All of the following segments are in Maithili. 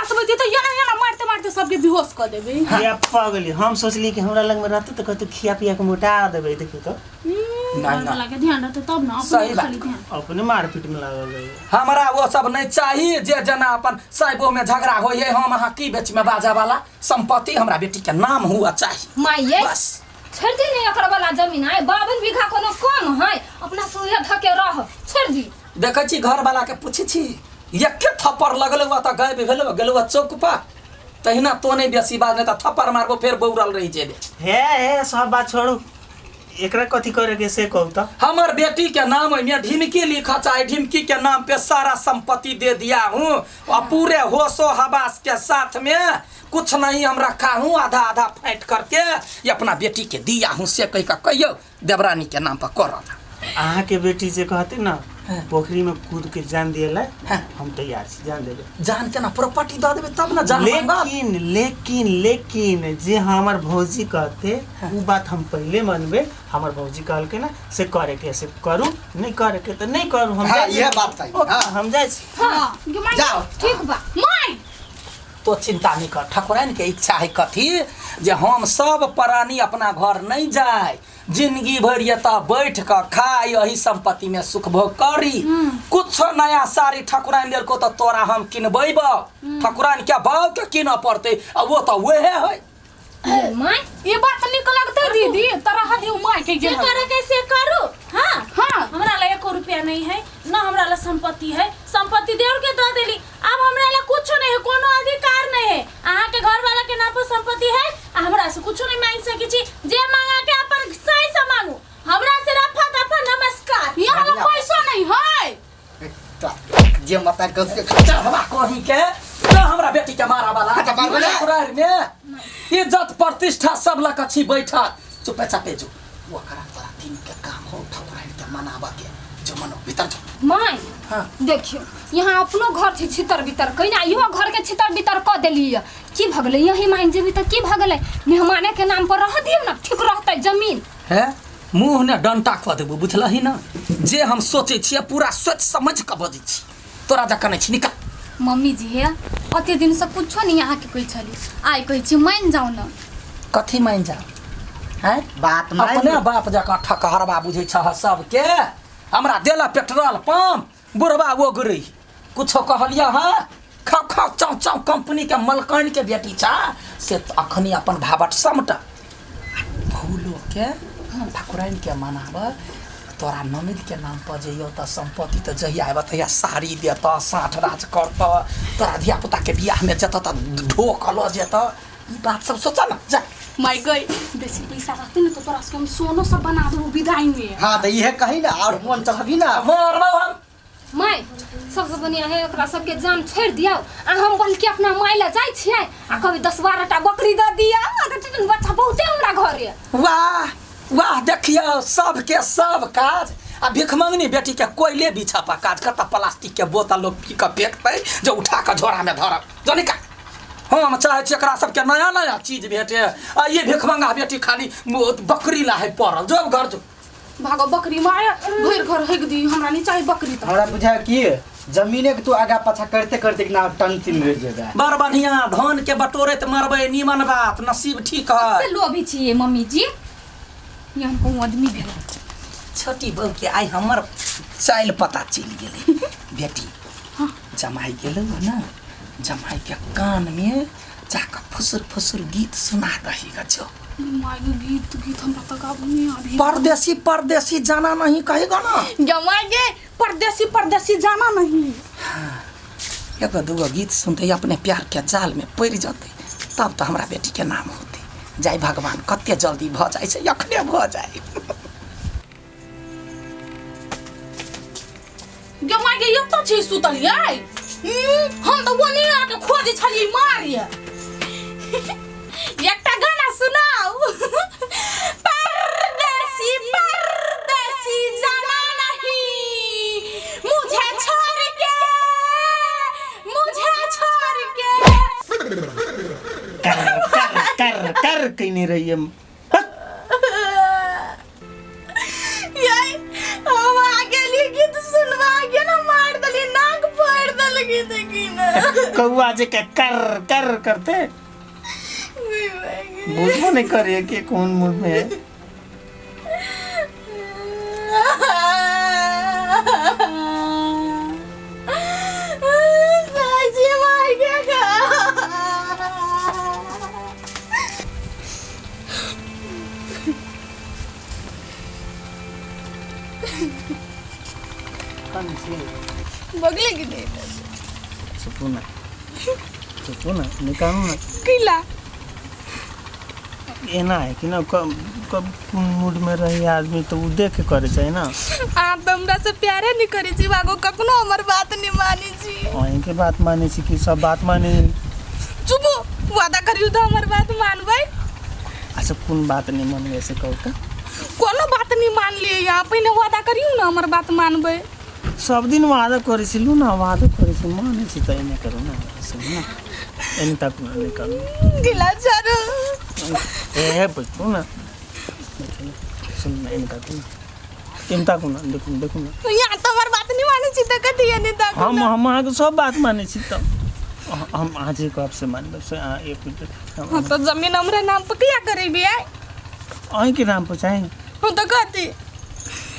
सब होती तऽ एना एना मारते मारते सबके बेहोश कऽ देबै। या पगली, हम सोचली कि हमरा लग में रहते तो कहते खिया पिया के मोटा देबै। देखियो तो नहीं, घर वाला के ध्यान रहते तब ना, अपने सही बात। खाली ध्यान। अपने मारपीट में लागल रहे। हमरा वो सब नहीं चाहिए, जे जना अपन साहेबो में झगड़ा हो ये हम अहाँ की बेच में बाजा वाला संपत्ति हमरा बेटी के नाम हुआ चाहिए। माइये बस। छोड़ दी नहीं एकड़ वाला जमीन है, 52 बीघा कोनो कम है, अपना सोया धके रह, छोड़ दी। देखै छी घर वाला के पूछै छी, एके थप्पड़ लगल हुआ तऽ गायब भेल गेल हुआ चौक पर, तहिना तो नहीं बेसी बात नहीं तऽ थप्पड़ मारबो फेर बौरल रहि जेबे। हे हे सब बात छोड़ू, एकरा कथी करे के से कहू तो। हमर बेटी के नाम ओहिमे ढिमकी लिखा चाहे, ढिमकी के नाम पे सारा संपत्ति दे दिया हूँ और पूरे होशो हवास के साथ में कुछ नहीं हम रखा हूँ, आधा आधा फेंट करके ये अपना बेटी के दिया हूँ, से कह के कहियो देवरानी के नाम पर करो ना। अहाँ के बेटी जे कहते ना पोखरी में कूद के जान दिएला, हाँ। हम तैयार छी जान देबे। जान के ना प्रॉपर्टी दऽ देबै तब ना जान मांगब। लेकिन लेकिन लेकिन जे हमर भौजी कहते उ बात हम पहले मनबे। हमर भौजी कहलके ना से करे के से करू, नहीं करे के तो नहीं करू। हम हाँ, जाइ छी। इहे बात सही। ओके, हाँ। हम जाइ छी। हाँ, गे माय। जाओ। ठीक बा। माय। तो चिंता नहीं कर, ठकुराइन के इच्छा है कथी जे हम सब प्राणी अपना घर नहीं जाए, जिंदगी भर एतऽ बैठ कऽ खाइ, एही संपत्ति में सुख भोग करी। कुछ नया साड़ी ठकुराइन लेलको तऽ तोरा हम किनबैब, ठकुराइन के बाव के किनऽ पड़तै, आ वो तऽ वएह है। माय ये बात निक लगते दीदी, तोरा हदी माय के जे गेल। करे के से करू। हाँ हाँ। हमरा ला एको रुपया नहीं है, न हमरा ला संपत्ति है, संपत्ति देवर के दे देली, अब हमरा ला कुछो नहीं है, कोनो अधिकार नहीं है। अहाँ के घर वाला के नाम पर संपत्ति है, आ हमरा से कुछो नहीं मांग सकी छी, जे मांगा के अपन सही से मांगू, हमरा से रफा दफा नमस्कार। यहाँ ला पैसा नहीं है। जे मता के चढ़वा कहीं के न हमरा बेटी के मारा वाला। अच्छा, मारबे ना। ससुराल में इज्जत प्रतिष्ठा सब लग छी बैठा, चुपे चापे जो ओकरा तोरा दिन के काम हो ठकुराइन के मनावा के, जो मनो भीतर जो। माय हाँ। देखियो यहाँ अपनो घर छी छितर बितर कहिना, इहो घर के छितर बितर कऽ देलियै, की भऽ गेलै? यही मान जेबी तऽ की भऽ गेलै? मेहमाने के नाम पर रह दियौ ना, ठीक रहतै जमीन। है मुँह ने डंटा कऽ देबो, बुझलही ना? जे हम सोचै छियै पूरा सोच समझ कऽ बजै छी, तोरा जकाँ नहि छी। निकल। मम्मी जी हे अते दिन से कुछो नहीं अहाँके कहै छली, आइ कहै छी मानि जाउ न। कथी मानि जाउ? हैं बात मान अपने बाप जकाँ ठकहरबा बुझै छह सबके। हमरा देला पेट्रोल पंप बुढ़बा ओगरै, कुछो कहलियै हँ खाओ खाओ चाउ चाउ कंपनी के मलकान के बेटी छा से, तऽ अखनी अपन भावट समटा फूलो के ठकुराइन के मनाब, तोरा ननद के नाम पर जइयो तऽ संपत्ति तऽ जहिया हेबऽ तहिया साड़ी देतऽ, साँठ राज करतऽ, तोरा धिया पुता के बियाह में जेतऽ तऽ ढोक लऽ जेतऽ, ई बात सब सोचऽ ना जा। माय गई बेसी पैसा रहते ना तो तोरा सबके हम सोनो सब बना देबो विदाई में। हाँ तो इहे कही ना और मन चढ़बी ना। मरबौ हम। माय सबसे बढ़िया है ओकरा सबके जान छोड़ि दियौ, आ हम बल्कि अपना माय लए जाइ छियै आ कहबै 10-12 टा बकरी दऽ दिअ, बच्चा बहुते हमरा घरे। वाह वाह, देखियौ सबके सब काज, आ भिखमंगनी बेटी के कोयले बिछा पा काज कतऽ प्लास्टिक के बोतल लोग पी कऽ फेंकतै जे उठा कऽ झोरा में धरब जनिका। हम चाहै छी एकरा सबके नया नया चीज भेटे, आ ये भिखमंगा बेटी खाली बकरी लाहे पड़ल, जो घर जो। भागो बकरी मारे भरि घर हगि दी, हमरा नहीं चाही बकरी। तऽ हमरा बुझाय कि जमीने के तू आगा पाछा करते करते ना टंसिन रह जेबे। बड़ बढ़िया धन के बटोरैत मरबै, नीमन बात, नसीब ठीक है। लोभी छियै मम्मी जी, यहाँ कहूँ आदमी भेल। छोटी बहू के आइ हमर चालि पता चलि गेलै। बेटी जमाइ गेलौ ना, जमाइ के कान में जाकऽ फुसुर फुसुर गीत सुना दही ग जो। माय गे गीत गीत हमरा तऽ गाबऽ नहि आबी। परदेसी परदेसी जाना नहीं कहेगा ना। जमाइ गे परदेसी परदेसी जाना नहीं। एगो दूगो गीत सुनते अपने प्यार के जाल में पड़ि जतै तब तऽ हमरा बेटी के नाम होतै। जय भगवान कते जल्दी भऽ जाइ छै, अखने भऽ जाइ। गे माय गे एतऽ छी सुतल यै? हम तऽ ओनी आके खोजै छलियै मारिये। एकटा गाना सुनाउ। परदेसी परदेसी जाना नहीं मुझे छोड़ के, मुझे छोड़ के। कर कर कर कर कइने रहिए। यै हम आ गेली गीत सुनवा के ना मार देली, नाक फोड़ देलके। देखी ना। कौआ जे के कर कर करते बुझबो नहीं करिए कि कौन मूड में है। साजी मार गया। बगले की नहीं। चुपू ना, चुपू ना, निकालू ना। किला एना है कि ना कब कब कोन मूड में रही आदमी तो उ देख के करे चाहिए ना। आप तो हमरा से प्यारे नहीं करी छी बागो, कखनो हमर बात नहीं मानी छी। अहीं के बात माने छी कि सब बात माने? चुपो, वादा करियो तो हमर बात मानबै। अच्छा कोन बात नहीं मानबै से कहू तो? कोनो बात नहीं मान लिए यहाँ, पहिने वादा करियो ना हमर बात मानबै। सब दिन वादा करे छी लू ना, वादा करे छी माने छी त एने करू ना, सुनू ना एने तक नहीं करू। गिला चारू ए बैठू ना, सुन ना एने तक ना, एने तक ना, देखू देखू ना। यहाँ तो हमर बात नहीं माने छी त कथी एने तक? हम अहाँके सब बात माने छी त हम आज ही कहब से मानबै से अहाँ एक मिनट। हम तो जमीन हमरा नाम पर किया करेबी? आय अहीं के नाम पर चाही। हम तो कथी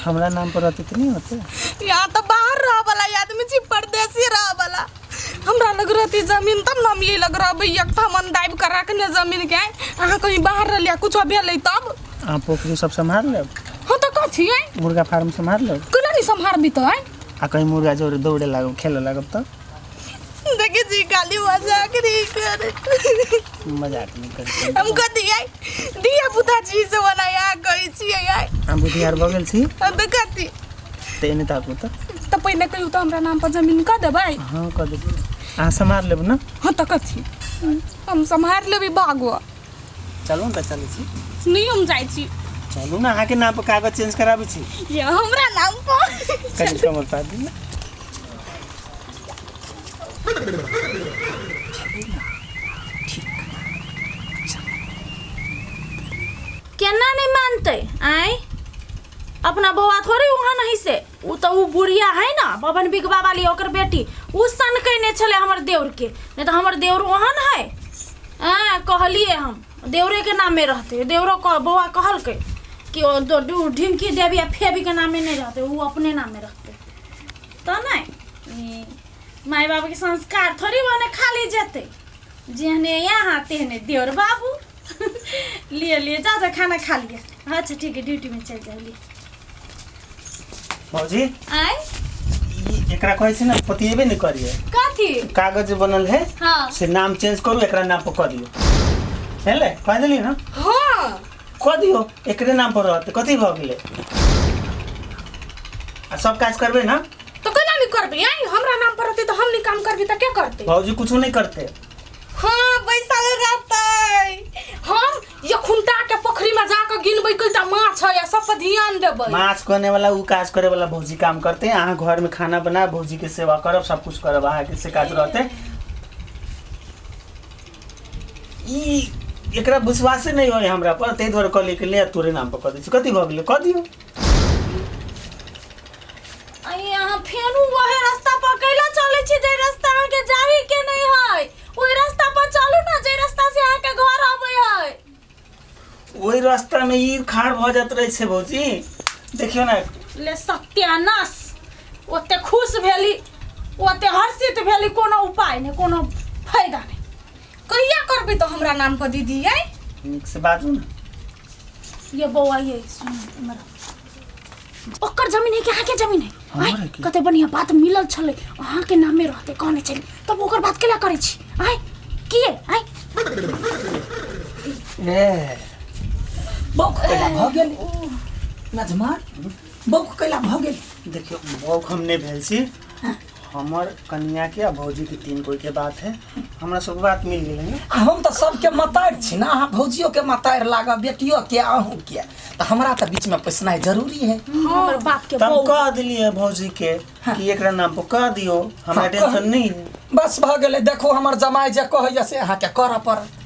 हमरा नाम पर रहते त नहीं होते। यहाँ तो बाहर रह वाला आदमी छी, परदेसी रह वाला। हमरा लग रहती जमीन तब न हम ये लग रहबै एकठा मन दाबि कऽ रखने जमीन के। अहाँ कहीं बाहर रहलियै कुछो भेलै तब अहाँ पोखरी सब सम्हार लेब? हम तो कथी है मुर्गा फार्म सम्हार लेब? केना नहीं सम्हारबी तो? आय आ कहीं मुर्गा जोरे दौड़े लागब खेले लागब त? देखे जी खाली मजाक नहीं करे। मजाक नहीं करे हम कथी आय धिया पुता छी से बना यहाँ कहै छियै आय। हम बुधियार भऽ गेल छी। हम तो कथी त एने ताकू त त पहिने कहियो तो हमरा नाम पर जमीन कऽ देबै? हाँ कऽ देबै। अहाँ सम्हार लेब ना? हाँ तो कथी हम सम्हार लेबै बागो। चलू ने त चलै छी। नहीं हम जाइ छी। चलू ना, अहाँके नाम पर कागज चेंज कराबै छी। ये हमरा नाम पर कनि कमर पार दियौ ना। केना नहीं मानते आय? अपना बौआ थोड़ी वहाँ नहीं से उ तो उ बुढ़िया है ना बबन बिगवा वाली ओकर बेटी उ सन कहने छले हमर देवर के, नहीं तो हमर देवर वहाँ है। आ कहलिए हम देवरे के नामे रहते, देवरो कह बौआ कहलकै कि ओ दो ढिमकी देवी आ फेबी के नामे नहीं रहते, उ अपने नामे रहते। तो नहीं माई बाप के संस्कार थोड़ी बने खाली जेते, जेहने यहाँ तेहने देवर बाबू। लिए लिए जा जा खाना खा लिए। अच्छा ठीक है ड्यूटी में चल जाओ। लिए भौजी आय एकरा कहै छी ना पतिएबे नहीं करिए। कथी कागज जे बनल है हाँ से नाम चेंज करू एकरा नाम पर कर दियो। हेले कह देली ना? हाँ कह दियो एकरे नाम पर रहते कथी भऽ गेलै? आ सब काज करबै ना? तो केना नहीं करबै? आय हमरा नाम पर रहते तो हम नहीं काम करबी त के करते? भौजी कुछो नहीं करते। हाँ बैसल रहते। हम ये खुंटा के पोखरी में जाके गिनबै कईटा माछ है सब पर ध्यान देबै। माछ कने वाला उ काज करे वाला भौजी काम करते। अहाँ घर में खाना बना भौजी के सेवा करब सब कुछ करब अहाँ के से काज रहते। ई एकरा विश्वासे नहीं होय हमरा पर तै दुआरे कहलियै कि ले तोरे नाम पर कह दै छी। कथी भऽ गेलै? कह दियौ। आई अहाँ फेनु वहे रास्ता पर कैला चलै छी जे रास्ता अहाँ के जाही के नहीं है, ओहि रास्ता पर चलू ना जे रास्ता से अहाँ के घर आबै है। ओहि रास्ता में ई खाड़ भऽ जात रहै छै भौजी। देखियौ ना ले सत्यानाश, ओते खुश भेली ओते हर्षित भेली, कोनो उपाय नहीं कोनो फायदा नहीं। कहिया करबै तो हमरा नाम पर दीदी? आय नीक से बाजू ना। ये बौआ ये सुन हमरा ओकर जमीन है कि अहाँ के जमीन है? आय कते बढ़िया बात मिलल छलै अहाँ के नामे रहते कहने छलै तब ओकर बात केला करै छी? आय किए आय ए बौक कैला भऽ गेल नजमा, बौक कैला भऽ गेल। देखियौ बौक हम नहीं भेल छी, हमर कन्या के आ भौजी के तीन कोई के बात है, हमरा सब बात मिल गेलै ने। आ हम तऽ सबके मतारि छी ना, अहाँ भौजियो के मतारि लागब बेटियो के अहूँ के, तऽ हमरा तऽ बीच में पैसनाइ जरूरी है। हमर बाप के तब बौआ कह दिलियै भौजी के कि एकरा नाम पर कह दियो, हमरा हाँ, टेंशन नहीं है। बस भऽ गेलै। देखू हमर जमाइ जे कहैया से अहाँके करऽ पड़त।